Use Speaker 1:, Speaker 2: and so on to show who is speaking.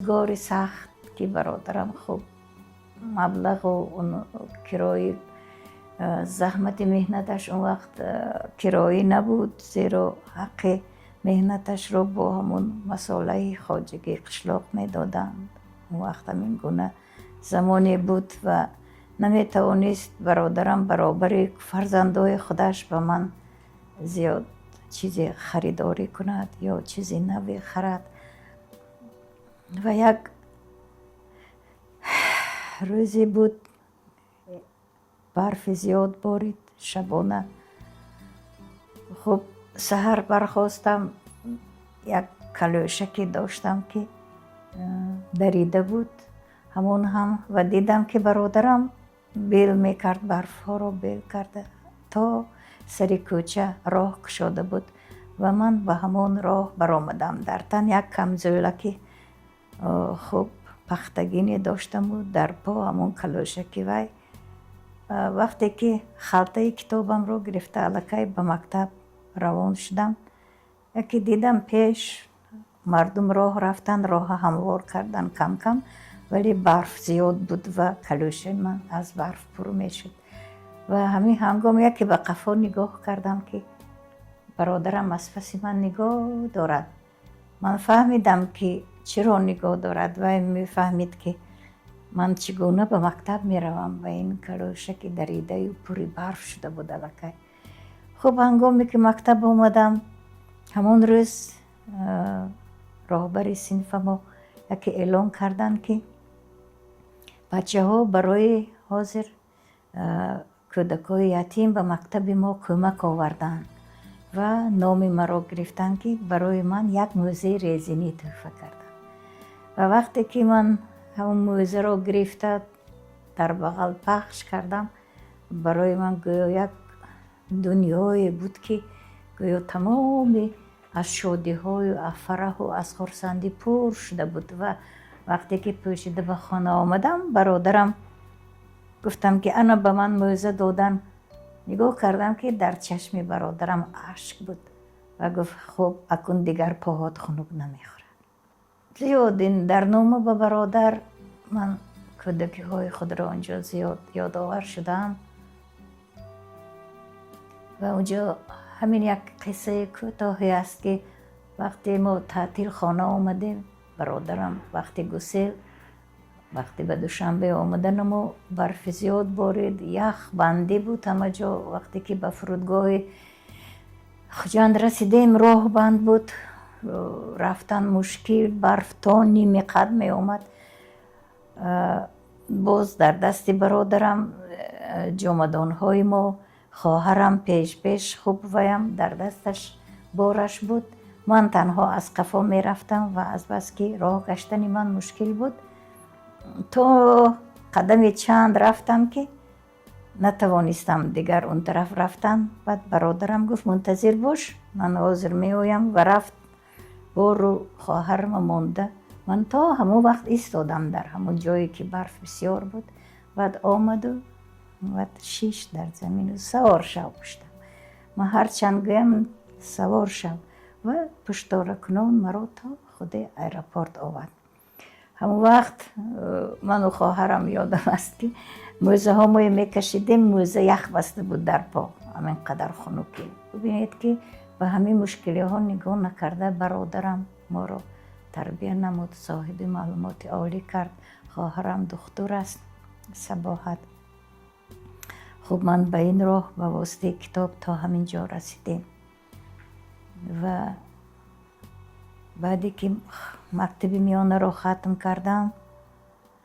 Speaker 1: Рӯзгори сахт, ки бародарам хуб маблағу кирои заҳмати меҳнаташ он вақт кироӣ набуд, зеро ҳаққи меҳнаташро бо ҳамун масолаи хоҷагии қишлоқ медоданд. Он вақт ҳамин гуна замоне буд ва наметавонист бародарам баробари фарзандои худаш ба ман зиёд чизе харидорӣ кунад ё чизи наве харад. Ва як рӯзе буд, барфи зиёд борид шабона. Хуб, саҳар бархостам, як калӯшаке доштам, ки дарида буд ҳамон ҳам, ва дидам, ки бародарам бел мекард, барфҳоро бел карда то сари кӯча роҳ кушода буд ва ман ба ҳамон роҳ баромадам. Дар тан як камзӯлаки хуб пахтагине доштаму дар по ҳамон калӯшаки вай. Вақте ки халтаи китобамро гирифта аллакай ба мактаб равон шудам, яке дидам, пеш мардум роҳ рафтан, роҳа ҳамвор кардан кам-кам, вале барф зиёд буд ва калӯшаи ман аз барф пур мешуд. Ва ҳамин ҳангом яке ба қафо нигоҳ кардам, ки бародарам аз паси ман нигоҳ дорад. Ман фаҳмидам, ки чиро нигоҳ дорад. Вай мефаҳмид, ки ман чӣ гуна ба мактаб меравам ва ин калӯшаки даридаю пури барф шуда буд аллакай. Хуб, ҳангоме ки мактаб омадам, ҳамон рӯз роҳбари синфамо яке эълон карданд, ки бачаҳо, барои ҳозир кӯдакҳои ятим ба мактаби мо кӯмак оварданд ва номи маро гирифтанд, ки барои ман як мӯзаи резинӣ тӯҳфа карданд. Ва вақте ки ман ҳамон мӯзаро гирифта дар бағал пахш кардам, барои ман гӯё як дунёе буд, ки гӯё тамоми аз шодиҳою аз фараҳу аз хурсандӣ пур шуда буд. Ва вақте ки пӯшида ба хона омадам, бародарам гуфтам, ки ана ба ман мӯза додан. Нигоҳ кардам, ки дар чашми бародарам ашк буд ва гуфт: «Хуб, акун дигар поҳот хунук намехӯрад». Зиёд ин дар нома ба бародар ман кӯдакиҳои худро онҷо зиёд ёдовар шудаам. Ва онҷо ҳамин як қиссаи кӯтоҳе аст, ки вақте мо таътил хона омадем, бародарам вақти гусел, вақте ба Душанбе омаданамо барфи зиёд борид, ях бандӣ буд ҳама ҷо. Вақте ки ба фурудгоҳи Хуҷанд расидем, роҳ банд буд, рафтан мушкил, барф то ними қад меомад. Боз дар дасти бародарам ҷомадонҳои мо, хоҳарам пеш-пеш, хуб, ваям дар дасташ бораш буд, ман танҳо аз қафо мерафтам. Ва азбаски роҳ гаштани ман мушкил буд, то қадами чанд рафтам, ки натавонистам дигар он тараф рафтан. Баъд бародарам гуфт: «Мунтазир бош, ман ҳозир меоям», ва рафт, бору хоҳарама монда. Ман то ҳамон вақт истодам дар ҳамон ҷое, ки барф бисёр буд. Баъд омаду баъд шишт дар замину: «Савор шав пуштам». Ман ҳарчанд гӯям: «Савор шав», ва пуштдоракунон маро то худи аэропорт овард. Ҳамон вақт ману хоҳарам, ёдам аст, ки мӯзаҳо мекашидем, мӯза ях баста буд дар по, ҳамин қадар хунукӣ. Бубинед, ки ба ҳамин мушкилиҳо нигоҳ накарда, бародарам моро тарбия намуд, соҳиби маълумоти олӣ кард. Хоҳарам духтур аст, Сабоҳат. Хуб, ман ба ин роҳ ба воситаи китоб то ҳамин ҷо расидем. Ва баъде ки мактаби миёнаро хатм кардам.